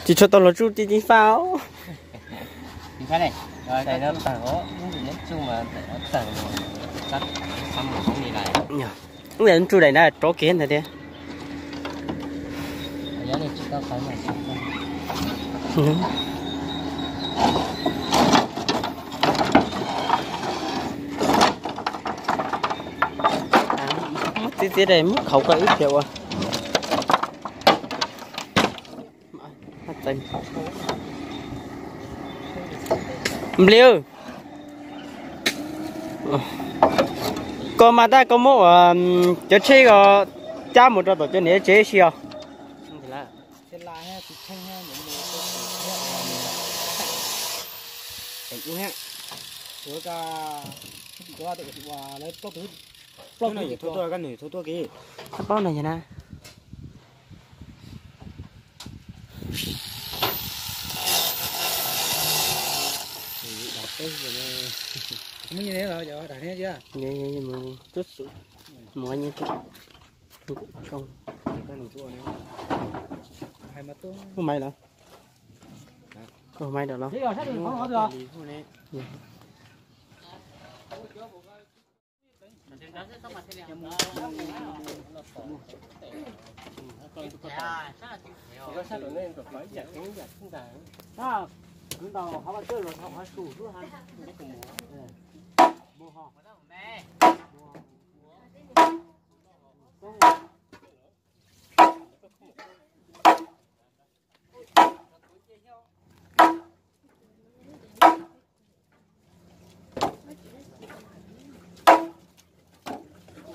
Tsis tshua tau los tsuj ti ti faj. Ub, yam tsuj daim na rov kev ntawd tiag. Muab txiav txiav daim muab khaum koj ib pliag ua. Nplis, koj mas tab koj muab ua cov tsheb ko cab mus rau tom cov niam tsev si os. Tab paub no yog na. Mus mai lawm. Mus mai lawm los.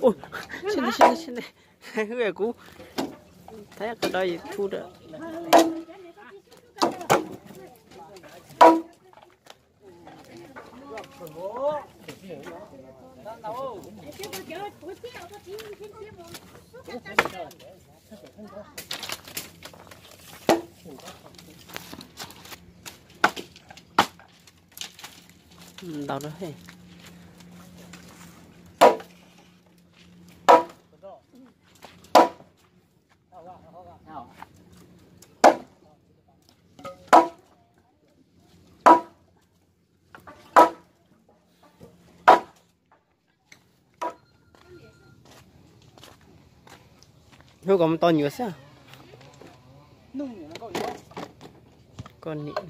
Ua, sib nti sib nti sib nti, kuv thaij qhov no YouTube na. Ntau lawm. Hnub kom mus tau nyuam xwb. Koj niam.